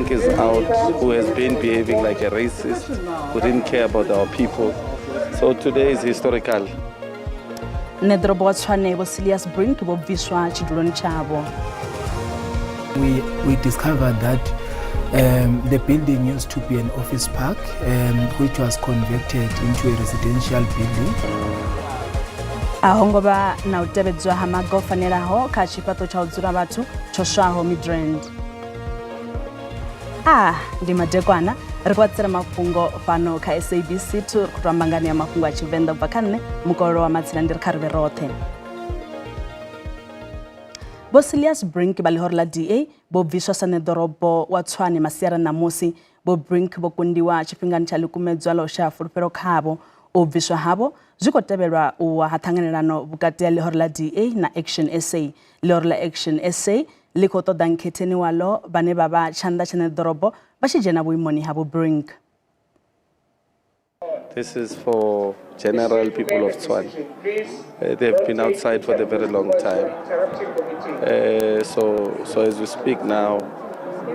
Brink is out, who has been behaving like a racist, who didn't care about our people. So today is historical. Ṋeḓorobo wa Tshwane Vho Cilliers Brink vho bviswa tshiduloni tshavho. We discovered that the building used to be an office park, which was converted into a residential building. A ho ngo vha na u tevhedzwa ha maga o fanelaho kha tshifhaṱo tsha u dzula vhathu tsho swaho Midrand. A ndi madekwana, ri khou vhatsela mafhungo fhano kha SABC 2. Ri khou to amba ngani ya mafhungo a Tshivenḓa u bva kha nṋe Mukololo wa Matsila. Ndi ri kha ri vhe roṱhe. Vho Cilliers Brink vha ḽihoro ḽa DA vho bviswa sa ṋeḓorobo wa Tshwane masiari ṋamusi. Vho Brink vho kundiwa tshifhingani tsha ḽikumedzwa ḽa u shaya fulufhelo khavho. U bviswa havho zwi khou tevhelwa u wa ha ṱhanganelano vhukati ha ḽihoro ḽa DA na Action SA. Ḽihoro ḽa Action SA ḽi khou ṱoḓa nkhetheni waḽo vhane vha vha tshanḓa tsha ṋeḓorobo vha tshi dzhena vhuimoni ha Vho Brink. This is for general people of Tshwane. They've been outside for a very long time. So as we speak now,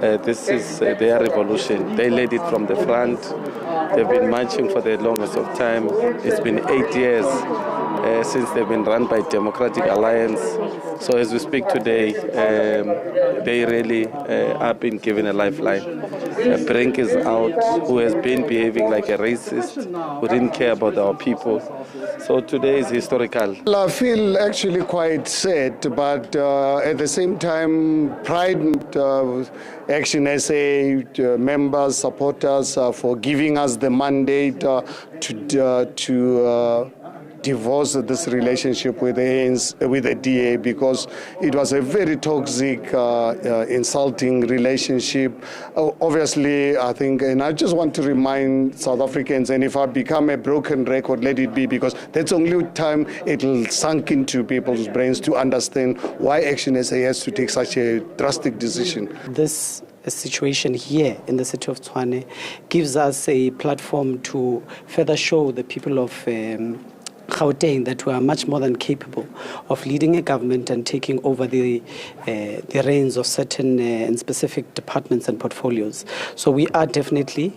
this is their revolution. They led it from the front. They've been marching for the longest of time. It's been 8 years since they've been run by Democratic Alliance. So as we speak today, they really are being given a lifeline. Brink is out, who has been behaving like a racist, who didn't care about our people. So today is historical. I feel actually quite sad, but at the same time, pride, Action SA members, supporters for giving us the mandate to divorce this relationship with the ANC, with the DA, because it was a very toxic, insulting relationship. Obviously, I think, and I just want to remind South Africans, and if I become a broken record, let it be, because that's the only time it'll sunk into people's brains to understand why Action SA has to take such a drastic decision. This situation here in the city of Tshwane gives us a platform to further show the people of Gauteng that we are much more than capable of leading a government and taking over the reins of certain and specific departments and portfolios. So we are definitely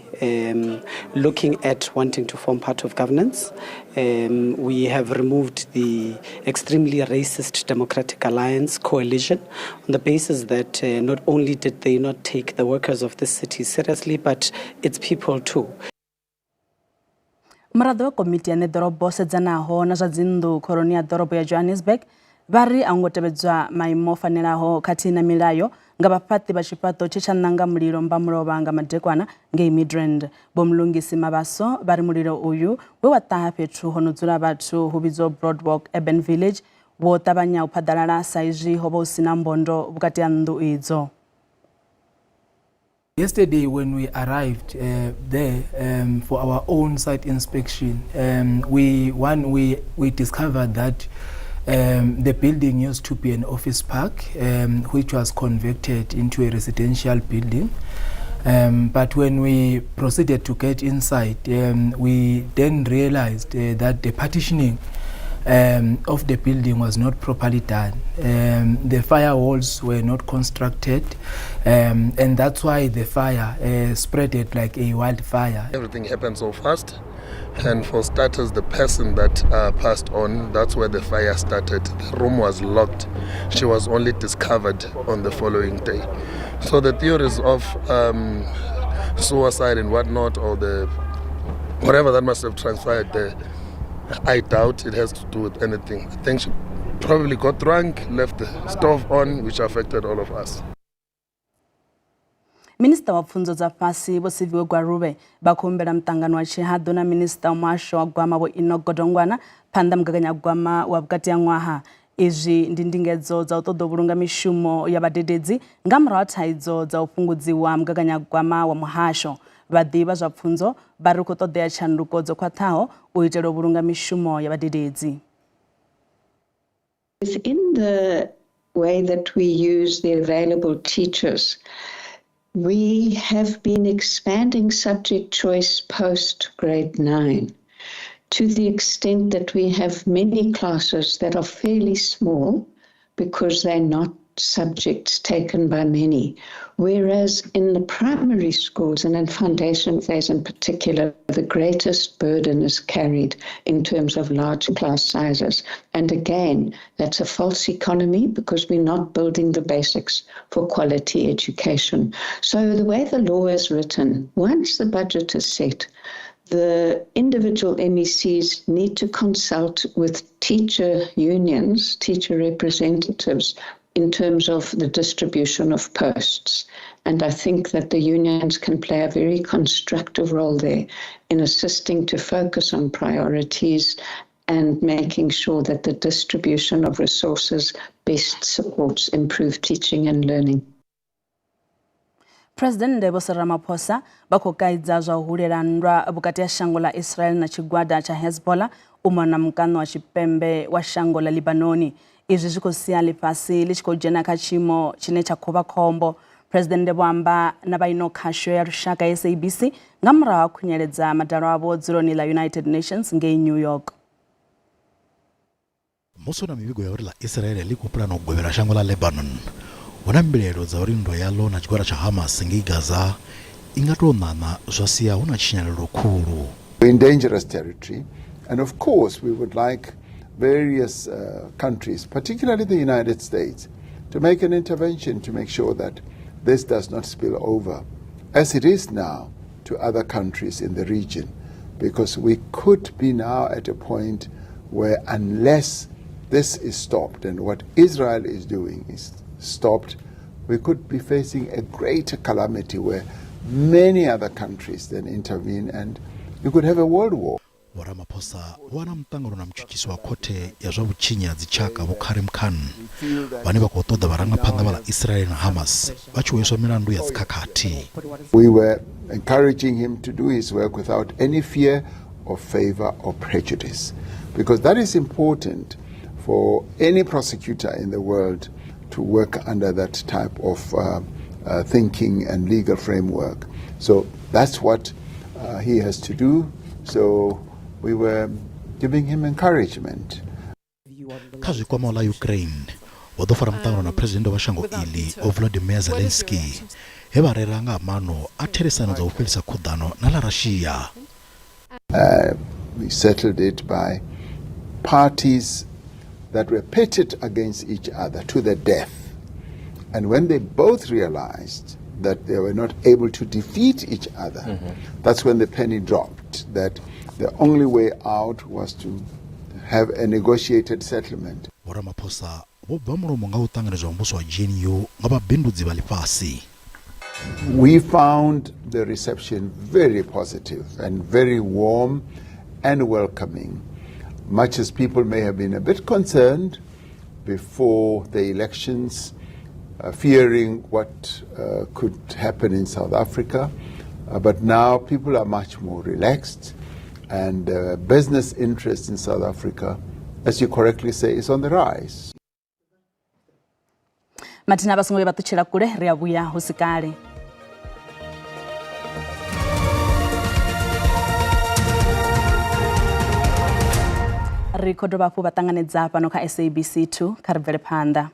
looking at wanting to form part of governance. We have removed the extremely racist Democratic Alliance coalition on the basis that not only did they not take the workers of this city seriously, but its people too. Muraḓo wa komiti ya ṋeḓorobo sedzanaho na zwa dzinnḓu khoroni ya ḓorobo ya Johannesburg vha ri a ngo tevhedzwa maimo o fanelaho khathihi na milayo nga vhafhaṱi vha tshifhaṱo tshe tsha ṋanga mulilo mbamulovha nga madekwana ngei Midrand. Vho Mlungisi Mabaso vha ri mulilo uyu we wa ṱaha fhethu ho no dzula vhathu hu vhidzwaho Broadwalk Urban Village wo ṱavhanya u phaḓalala sa izwi ho vha hu sina mbondo vhukati ha nnḓu idzo. Yesterday, when we arrived there for our own site inspection, we one we discovered that the building used to be an office park, which was converted into a residential building. But when we proceeded to get inside, we then realized that the partitioning of the building was not properly done. The firewalls were not constructed, and that's why the fire spreaded like a wildfire. Everything happened so fast. And for starters, the person that passed on, that's where the fire started. The room was locked. She was only discovered on the following day. So the theories of suicide and whatnot, or the whatever that must have transpired there, I doubt it has to do with anything. I think she probably got drunk, left the stove on, which affected all of us. Minista wa pfunzo dza fhasi Vho Siviwe Gwarube vha khou humbela muṱangano wa tshihaḓu na minista wa muhasho wa gwama Vho Enoch Godongwana phanḓa mugaganyagwama wa vhukati ha ṅwaha. Izwi ndi ndingedzo dza u ṱoḓa u vhulunga mishumo ya vhadededzi nga murahu ha thaidzo dza u fhungudziwa mugaganyagwama wa muhasho. Vhaḓivhi vha zwa pfunzo vha ri khou ṱoḓea tshanduko dzo khwaṱhaho u itela u vhulunga mishumo ya vhadededzi. Within the way that we use the available teachers, we have been expanding subject choice post grade 9 to the extent that we have many classes that are fairly small because they're not subjects taken by many. Whereas in the primary schools and in foundation phase in particular, the greatest burden is carried in terms of large class sizes. And again, that's a false economy because we're not building the basics for quality education. So the way the law is written, once the budget is set, the individual MECs need to consult with teacher unions, teacher representatives, in terms of the distribution of posts. And I think that the unions can play a very constructive role there in assisting to focus on priorities and making sure that the distribution of resources best supports improved teaching and learning. President Vho Cyril Ramaphosa vha khou kaidza zwa u hulela nndwa vhukati ha shango ḽa Israel na tshigwada tsha Hezbollah u mona mukano wa tshipembe wa shango ḽa Libanoni. Izwi zwi khou sia ḽifhasi ḽi tshi khou dzhena kha tshiimo tshine tsha khou vha khombo. President vho amba na vha ino khasho ya lushaka SABC nga murahu ha khunyeledza madalo avho dzuloni ḽa United Nations ngei New York. Musi hu na mivhigo ya uri ḽa Israel ḽi khou pulana u govhela shango ḽa Lebanon, hu na mbilaelo dza uri nndwa yaḽo na tshigwada tsha Hamas ngei Gaza i nga tou ṋaṋa zwa sia hu na tshinyalelo khulu. We're in dangerous territory, and of course we would like various countries, particularly the United States, to make an intervention to make sure that this does not spill over, as it is now, to other countries in the region, because we could be now at a point where, unless this is stopped and what Israel is doing is stopped, we could be facing a greater calamity where many other countries then intervene and you could have a world war. Vho Ramaphosa vho wana muṱangano na mutshutshisi wa khothe ya zwa vhutshinyi ha dzitshaka Vho Karim Khan, vhane vha khou ṱoḓa vharangaphanḓa vha ḽa Israel na Hamas vha tshi hweswa milandu ya dzikhakhathi. We were encouraging him to do his work without any fear of favor or prejudice, because that is important for any prosecutor in the world to work under that type of thinking and legal framework. So that's what he has to do. So we were giving him encouragement. Kha zwi kwamaho ḽa Ukraine, vho ḓo fara muṱangano na presidennde wa shango iḽi Vho Volodymyr Zelensky, he vha rera nga maano a therisano dza u fhelisa khuḓano na ḽa Russia. We settled it by parties that were pitted against each other to the death. And when they both realized that they were not able to defeat each other, that's when the penny dropped, that the only way out was to have a negotiated settlement. Vho Ramaphosa vho bva mulomo nga u ṱanganedzwa muvhuso wa GNU nga vhabindudzi vha ḽifhasi. We found the reception very positive and very warm and welcoming. Much as people may have been a bit concerned before the elections, fearing what could happen in South Africa, but now people are much more relaxed, and business interest in South Africa, as you correctly say, is on the rise. Mathina vha songo vha ṱutshela kule, ri a vhuya hu si kale. Ri khou dovha hafhu vha ṱanganedza fhano kha SABC 2, kha ri bvele phanḓa.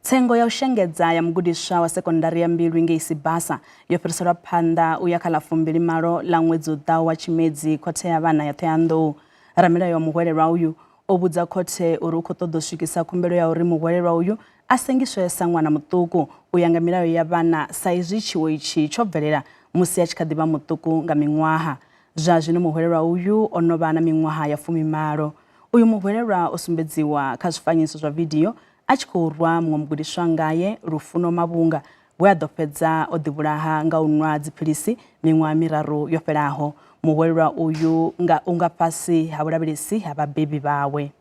Tsengo ya u shengedza ya mugudiswa wa sekondari ya Mbilwi ngei Sibasa yo fhiriselwa phanḓa u ya kha ḽa 28 ḽa ṅwedzi u ḓaho wa Tshimedzi khothe ya vhana ya Thohoyandou. Ramilayo wa muhwelelwa uyu o vhudza khothe uri u khou ṱoḓa u swikisa khumbelo ya uri muhwelelwa uyu a sengiswe sa ṅwana muṱuku u ya nga milayo ya vhana, sa izwi tshiwo itshi tsho bvelela musi a tshi kha ḓi vha muṱuku nga miṅwaha. Zwa zwino muhwelelwa uyu o no vha na miṅwaha ya 18. Uyu muhwelelwa o sumbedziwa kha zwifanyiso zwa vidio a tshi khou rwa muṅwe mugudiswa ngaye Lufuno Mavhunga, we a ḓo fhedza o ḓivhulaha nga u nwa dziphilisi miṅwaha miraru yo fhelaho. Muhwelelwa uyu nga u nga fhasi ha vhulavhelesi ha vhabebi vhawe.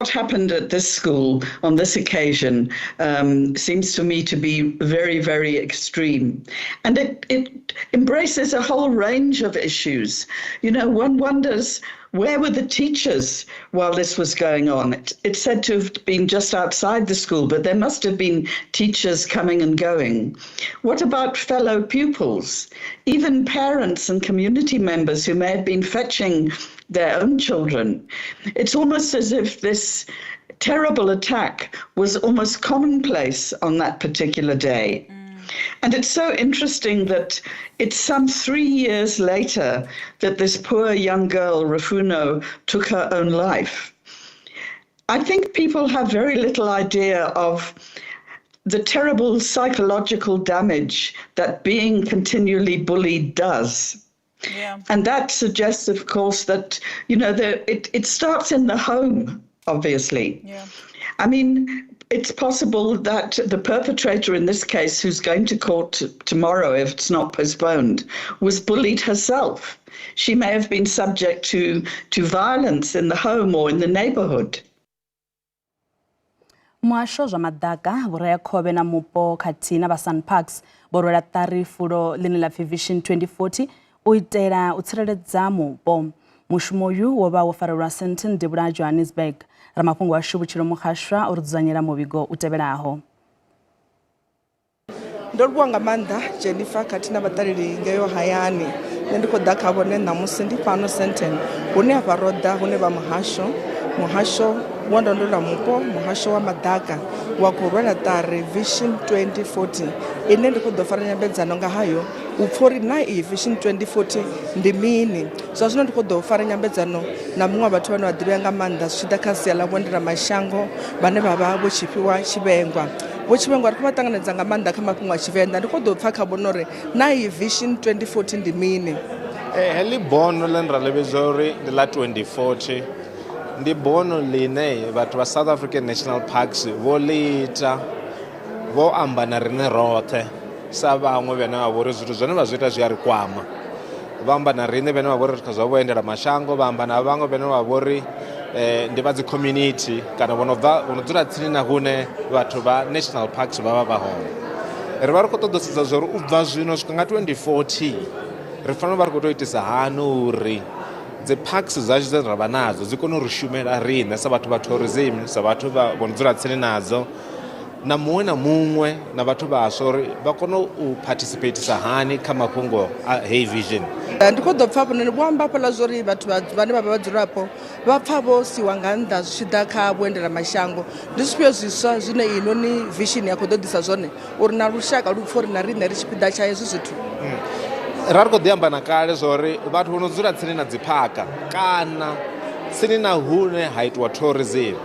What happened at this school on this occasion seems to me to be very, very extreme. And it embraces a whole range of issues. You know, one wonders, where were the teachers while this was going on? It's said to have been just outside the school, but there must have been teachers coming and going. What about fellow pupils? Even parents and community members who may have been fetching their own children. It's almost as if this terrible attack was almost commonplace on that particular day. And it's so interesting that it's some 3 years later that this poor young girl, Rifuno, took her own life. I think people have very little idea of the terrible psychological damage that being continually bullied does. Yeah. And that suggests, of course, that, you know, it starts in the home, obviously. Yeah. I mean, it's possible that the perpetrator in this case, who's going to court tomorrow if it's not postponed, was bullied herself. She may have been subject to violence in the home or in the neighborhood. Muhasho zwa maḓaka, vhureakhovhe na mupo khathihi na vha SANParks vho rwela ṱari fulo ḽine ḽa pfi Vision 2040 u itela u tsireledza mupo. Mushumo uyu wo vha wo farelwa Sandton devhula Johannesburg. Ramafhungo washu Vhutshilo Muhashwa o ri dzudzanyela muvhigo u tevhelaho. Ndo livhuwa nga maanḓa Jennifer khathihi na vhaṱaleli ngeyo hayani. Nṋe ndi khou ḓa kha vhone ṋamusi ndi fhano Sandton hune hafha ro ḓa hune vha muhasho wa ndondolo mupo, muhasho wa maḓaka wa khou rwela ṱari Vision 2040 ine ndi khou ḓo fara nyambedzano nga hayo u pfha uri na iyi Vision 2040 ndi mini. Zwa zwino ndi khou ḓo fara nyambedzano na muṅwe wa vhathu vhane vha ḓivhea nga maanḓa zwi tshi ḓa kha sia ḽa vhuendela mashango vhane vha vha Vho Tshifhiwa Tshivhengwa. Vho Tshivhengwa ri khou vha ṱanganedza nga maanḓa kha mafhungo a Tshivenḓa. Ndi khou ḓo pfha kha vhone uri na iyi Vision 2040 ndi mini. Heḽi bono ḽine ra ḽi vhidza uri ndi ḽa 2040 ndi bono ḽine vhathu vha South African National Parks vho ḽi ita, vho amba na riṋe roṱhe sa vhaṅwe vhane vha vhori zwithu zwine vha zwi ita zwi a ri kwama. Vha amba na riṋe vhane vha vhori ri kha zwa vhuendela mashango, vha amba na vhaṅwe vhane vha vhori ndi vha dzi community kana vho no bva vho no dzula tsini na hune vhathu vha National Parks vha vha vha hone. Ri vha ri khou ṱoḓa u sedza zwa uri u bva zwino u swika nga 2040 ri fanela u vha ri khou tou itisa hani uri dzi parks dzashu dzine ra vha nadzo dzi kone u ri shumela riṋe sa vhathu vha tourism, sa vhathu vha vho no dzula tsini nadzo, na muṅwe na muṅwe na vhathu vhaswa uri vha kone u participatisa hani kha mafhungo a heyi vision. Ndi khou ḓo pfha hafhanoni vho amba hafhaḽa zwa uri vhathu vhane vha vha vhadzulapo vha pfha vho siwa nga nnḓa zwi tshi ḓa kha vhuendela mashango. Ndi zwifhio zwiswa zwine inoni vision ya khou ḓo ḓisa zwone uri na lushaka lu pfhe uri na riṋe ri tshipiḓa tsha hezwi zwithu? Ra ri khou ḓi amba na kale zwa uri vhathu vho no dzula tsini na dziphaka kana tsini na hune ha itiwa tourism,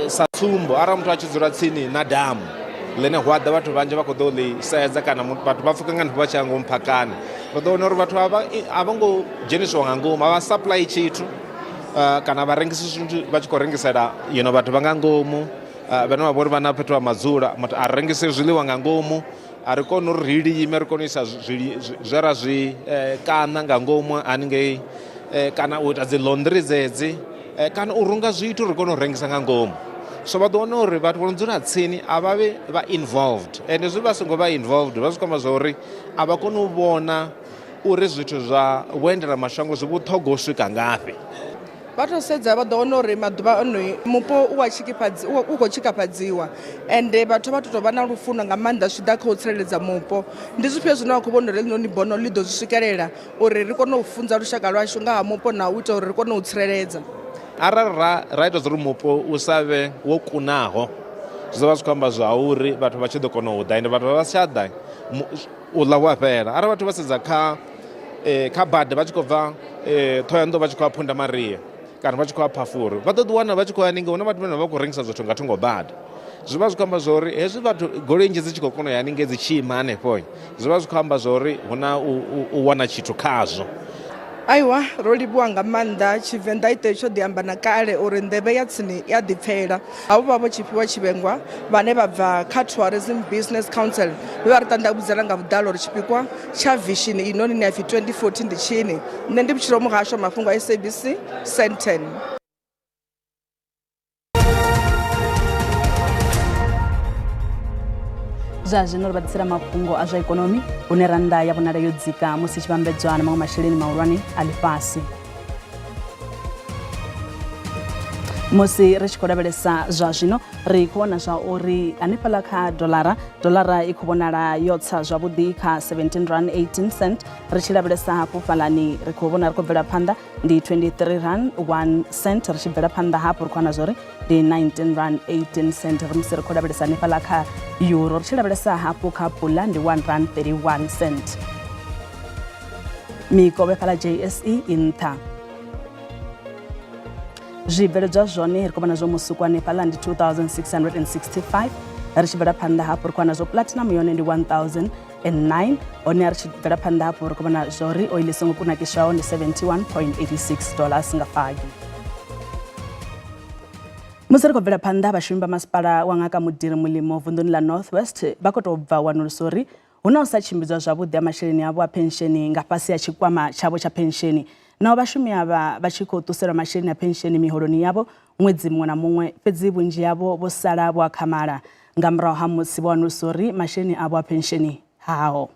sa tsumbo arali muthu a tshi dzula tsini na damu ḽine hu a ḓa vhathu vhanzhi vha khou ḓo ḽi sedza kana vhathu vha pfuka nga hanefho vha tshi ya ngomu phakani, ri ḓo wana uri vhathu a vho ngo dzhenisiwa nga ngomu, a vha supply tshithu kana vha rengisi zwithu vha tshi khou rengisela you know, vhathu vha nga ngomu vhane vha vha uri vha na fhethu ha madzula, a rengisi zwiḽiwa nga ngomu, a ri koni uri ri lime ri kone u isa zwe ra zwi kaṋa nga ngomu haningei, kana u ita dzi laundry dzedzi, kana u runga zwithu ri kone u rengisa nga ngomu. So vha ḓo wana uri vhathu vho no dzula tsini a vha vhe vha involved, ende zwi vha songo vha involved vha zwi khou amba zwa uri a vha koni u vhona uri zwithu zwa vhuendela mashango zwi vhuṱhogwa u swika ngafhi. Vha to sedza vha ḓo wana uri maḓuvha ano mupo u wa tshikafhadzi u khou tshikafhadziwa ende vhathu vha to vha na lufuno nga maanḓa zwi tshi ḓa kha u tsireledza mupo. Ndi zwifhio zwine vha khou vhona uri heḽinoni bono ḽi ḓo zwi swikelela uri ri kone u funza lushaka lwashu nga ha mupo na u ita uri ri kone u tsireledza? Arali ra ita uri mupo u sa vhe wo kunaho, zwi ḓo vha zwi khou amba zwa uri vhathu vha tshi ḓo kona u ḓa, ende vhathu vha vha si tsha ḓa u ḽa hu a fhela. Arali vhathu vha sedza kha bada vha tshi khou bva Ṱhohoyanḓou vha tshi khou ya Phunda Maria kana vha tshi khou ya Phafuri, vha ḓo ḓi wana vha tshi khou ya haningei huna vhathu vhane vha khou rengisa zwithu nga thungo bada. Zwi vha zwi khou amba zwa uri hezwi vhathu goloi nnzhi dzi tshi khou kona u ya haningei dzi tshi ima hanefho, zwi vha zwi khou amba zwa uri hu na u wana tshithu khazwo. Aiwa, ro livhuwa nga maanḓa. Tshivenḓa ite tsho ḓi amba na kale uri nḓevhe ya tsini ya ḓipfela. Havho vha Vho Tshifhiwa Tshivhengwa vhane vha bva kha Tourism Business Council vhe vha ri ṱanḓavhudzela nga vhuḓalo uri tshipikwa tsha vision inoni ine ya pfi 2040 ndi tshini. Nṋe ndi Vhutshilo Muhasho wa mafhungo a SABC, Sandton. Zwa zwino ri vha ḓisela mafhungo a zwa ikonomi hune rannda ya vhonala yo dzika musi tshi vhambedzwa na maṅwe masheleni mahulwane a ḽifhasi. Musi ri tshi khou lavhelesa zwa zwino ri khou vhona zwa uri hanefhaḽa kha dolara, dolara i khou vhonala yo tsa zwavhuḓi kha 17 rand 18 cent. Ri tshi lavhelesa hafhu fhalani ri khou vhona ri khou bvela phanḓa ndi 23 rand 1 cent. Ri tshi bvela phanḓa hafhu ri khou wana zwori ndi 19 rand 18 cent. Ri musi ri khou lavhelesa hanefhaḽa kha euro, ri tshi lavhelesa hafhu kha pula ndi 1 rand 31 cent. Mikovhe fhaḽa JSE i nṱha. Zwibveledzwa zwone ri khou vhona zwo musuku hanefhaḽa ndi 2665. Ri tshi bvela phanḓa hafhu ri khou wana zwo platinum yone ndi 1009. Hone ri tshi bvela phanḓa hafhu ri khou vhona zwori oil i songo kunakiswaho ndi 71.86 dollars nga fagi. Musi ri khou bvela phanḓa, vhashumi vha masipala wa Ngaka Modiri Molemo vunḓuni ḽa North West vha khou tou bva wanulusa uri hu na u sa tshimbidzwa zwavhuḓi ha masheleni avho a phensheni nga fhasi ha tshikwama tshavho tsha phensheni. Naho vhashumi avha vha tshi khou ṱuselwa masheleni a phensheni miholoni yavho ṅwedzi muṅwe na muṅwe, fhedzi vhunzhi havho vho sala vho akhamala nga murahu ha musi vho wanulusa uri masheleni avho a phensheni haho.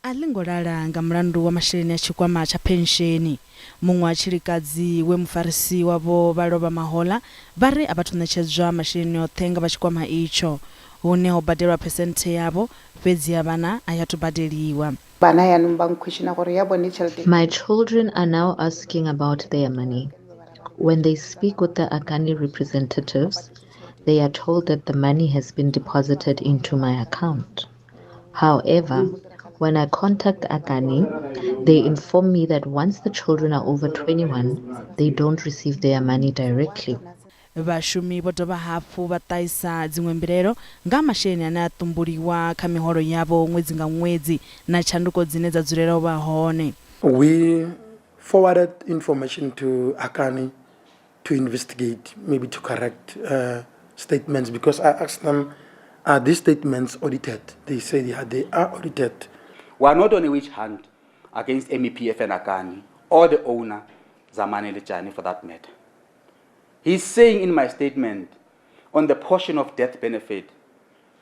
A ḽi ngo lala nga mulandu wa masheleni a tshikwama tsha phensheni. Muṅwe wa tshilikadzi we mufarisi wavho vha lovha mahoḽa vha ri a vha thu ṋetshedzwa masheleni oṱhe nga vha tshikwama itsho. Hune ho badelwa phesenthe yavho, fhedzi ya vhana a i athu badeliwa. Bana yanong ba nkhwešena gore ya bone tšhelete. My children are now asking about their money. When they speak with the Akani representatives, they are told that the money has been deposited into my account. However, when I contact Akani, they inform me that once the children are over 21, they don't receive their money directly. Vhashumi vho dovha hafhu vha ṱahisa dziṅwe mbilaelo nga ha masheleni ane a ṱumbuliwa kha miholo yavho ṅwedzi nga ṅwedzi na tshanduko dzine dza dzulela u vha hone. We forwarded information to Akani to investigate, maybe to correct statements, because I asked them, are these statements audited? They said, yeah, they are audited. We are not on a witch hunt against MEPF and Akani, or the owner, Zamani Litshani, for that matter. He's saying in my statement, on the portion of death benefit,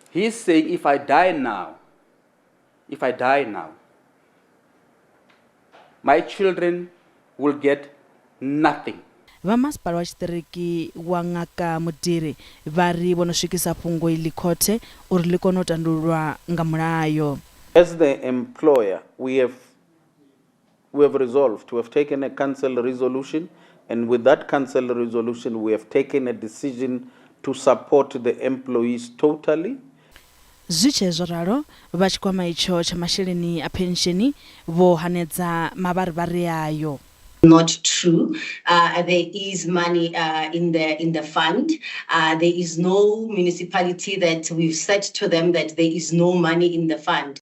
he's saying if I die now, if I die now, my children will get nothing. Vha masipala wa tshiṱiriki wa Ngaka Modiri vha ri vho no swikisa fhungo iḽi khothe uri ḽi kone u tandululwa nga mulayo. As the employer, we have we have resolved, we have taken a council resolution, and with that council resolution, we have taken a decision to support the employees totally. Zwi tshee zwo ralo, vha tshikwama itsho tsha masheleni a phensheni vho hanedza mavharivhari ayo. Not true. There is money in the in the fund. There is no municipality that we've said to them that there is no money in the fund.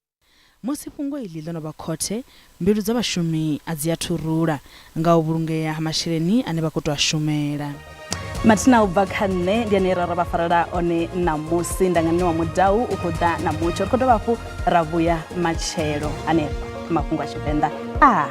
Musi fhungo iḽi ḽo no vha khothe, mbilu dza vhashumi a dzi athu rula nga u vhulungea ha masheleni ane vha khou tou a shumela. Mathina u bva kha nṋe ndi ane ra ra vha farela one ṋamusi. Nda nga nṋe wa Mudau u khou ḓa na mutsho. Ri khou dovha hafhu ra vhuya matshelo hanefha kha mafhungo a Tshivenḓa. Ah.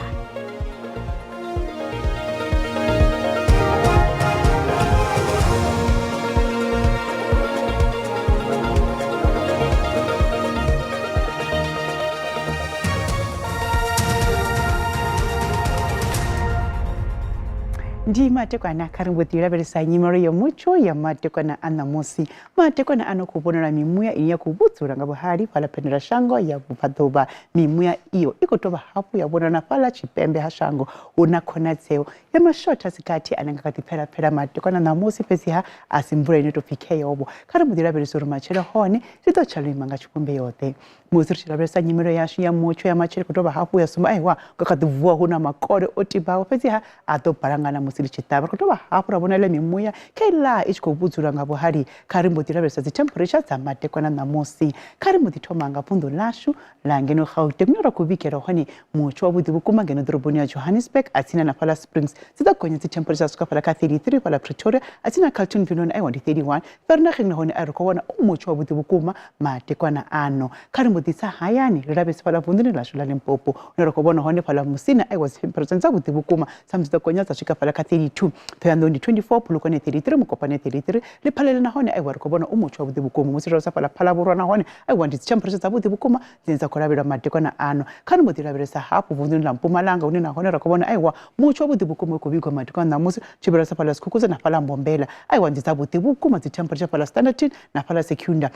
Ndi matekwana kha ri mbo ḓi lavhelesa nyimelo ya mutsho ya matekwana a ṋamusi. Matekwana a no khou vhonala mimuya ine ya khou vhudzula nga vhuhali fhaḽa phendelashango ya vhubvaḓuvha. Mimuya iyo i khou dovha hafhu ya vhonala na fhaḽa tshipembe ha shango. Hu na khonadzeo ya mashotha a si gathi ane nga kha ḓi pfela-pfela matekwana ṋamusi, fhedziha a si mvula ine tou pfi kheyovo. Kha ri mbo ḓi lavhelesa uri matshelo hone ri ḓo tsha ḽo ima nga tshivhumbeo-ḓe. Musi ri tshi lavhelesa nyimelo yashu ya mutsho ya matshelo i khou dovha hafhu ya sumba aiwa nga kha ḓi vuwa hu na makole o tibaho, fhedziha a ḓo balangana musi ḽi tshi ṱavha. Ri khou dovha hafhu ra vhona iḽa mimuya kheiḽa i tshi khou vhudzula nga vhuhali. Kha ri mbo ḓi lavhelesa dzi temperature dza madekwana ṋamusi. Kha ri mbo ḓi thoma nga vunḓu ḽashu ḽa ngeno Gauteng hune ra khou vhigela hone mutsho wavhuḓi vhukuma ngeno ḓoroboni ya Johannesburg a tsini na fhaḽa Springs dzi ḓo gonya dzi temperature swika fhaḽa kha 33 fhaḽa Pretoria a tsini na Carltonville hone aiwa ndi 31 Vereeniging nahone a ri khou vhona u mutsho wavhuḓi vhukuma madekwana ano. Kha ri mbo ḓi tsa hayani ri lavhelese fhaḽa vunḓuni ḽashu ḽa Limpopo hune ra khou vhona hone fhaḽa Musina aiwa dzi temperature dzavhuḓi vhukuma samusi ḓo gonya dza swika fhaḽa kha 32 Thohoyandou ndi 24 Polokwane 33 Mokopane 33 Lephalele nahone aiwa ri khou vhona u mutsho wavhuḓi vhukuma musi ro sa fhaḽa Phalaborwa nahone aiwa ndi dzi temperature dzavhuḓi vhukuma dzine dza khou lavhelelwa madekwana ano. Kha ni mbo ḓi lavhelesa hafhu vunḓuni ḽa Mpumalanga hune nahone ra khou vhona aiwa mutsho wavhuḓi vhukuma u khou vhigwa madekwana ṋamusi tshi vhela sa fhaḽa Skukuza na fhaḽa Mbombela aiwa ndi dzavhuḓi vhukuma dzi temperature fhaḽa Standerton na fhaḽa Secunda.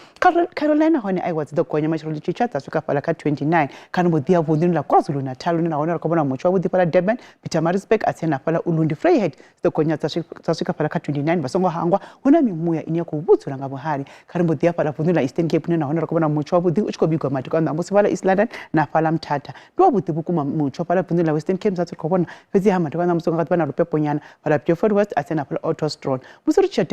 Carolina hone aiwa dzi ḓo gonya matshelo ḽi tshi tsha dza swika fhaḽa kha 29. Kha ni mbo ḓi ya vunḓuni ḽa KwaZulu-Natal hune nahone ra khou vhona mutsho wavhuḓi fhaḽa Durban, Pietermaritzburg a tsini na fhaḽa Ulundi, Vryheid dzi ḓo gonya dza swika fhaḽa kha 29. Vha songo hangwa hu na mimuya ine ya khou vhudzula nga vhuhali. Kha ri mbo ḓi ya fhaḽa vunḓuni ḽa Eastern Cape hune nahone ra khou vhona mutsho wavhuḓi u tshi khou vhigwa madekwana ṋamusi fhaḽa East London na fhaḽa Mthatha. Ndi wavhuḓi vhukuma mutsho fhaḽa vunḓuni ḽa Western Cape sa ri khou vhona fhedziha madekwana ṋamusi hu nga kha ḓi vha na lupeponyana fhaḽa Beaufort West a tsini na fhaḽa Ottosdron. Musi ri tshi ya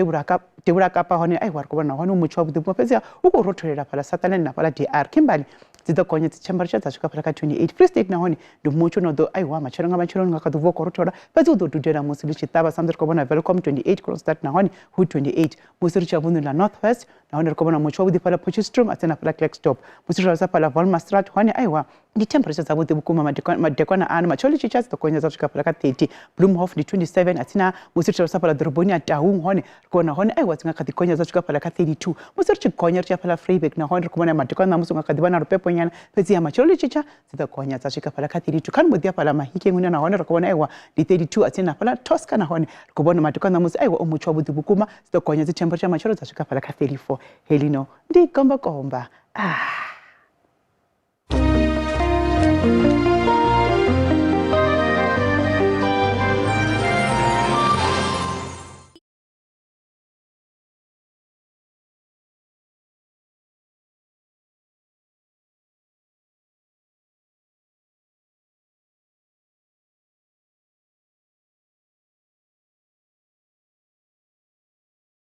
devhula Kapa hone aiwa ri khou vhona hone mutsho wavhuḓi vhukuma fhedziha u khou rotholela fhaḽa Sutherland na fhaḽa DR Kimberley dzi ḓo gonya dzi temperature dza swika fhaḽa kha 28. Free State nahone ndi mutsho une u ḓo aiwa matshelo nga matsheloni nga kha ḓi vuwa u khou rothola fhedzi u ḓo dudela musi ḽi tshi ṱavha sa musi ri khou vhona Welkom 28, Kroonstad nahone hu 28. Musi ri tshi ya vunḓuni ḽa North West nahone ri khou vhona mutsho wavhuḓi fhaḽa Potchefstroom a tsini na fhaḽa Klerksdorp. Musi ri lavhelesa fhaḽa Wolmaranstad hone aiwa ndi temperature dzavhuḓi vhukuma madekwana ano matshelo ḽi tshi tsha dzi ḓo gonya dza swika fhaḽa kha 30. Bloemhof ndi 27 a tsini musi ri tshi lavhelesa fhaḽa ḓoroboni ya Taung hone ri khou vhona hone aiwa dzi nga kha ḓi gonya dza swika fhaḽa kha 32. Musi ri tshi gonya ri tshi ya fhaḽa Vryburg nahone ri khou vhona madekwana ṋamusi hu nga kha ḓi vha na lupeponyana fhedziha matshelo ḽi tshi tsha dzi ḓo gonya dza swika fhaḽa kha 32. Kha ni mbo ḓi ya fhaḽa Mahikeng hune nahone ri khou vhona aiwa ndi 32 a tsini na fhaḽa Tosca nahone ri khou vhona madekwana ṋamusi aiwa o mutsho wavhuḓi vhukuma dzi ḓo gonya dzi temperature matshelo dza swika fhaḽa kha 34. Heḽino ndi gombakomba. Ah.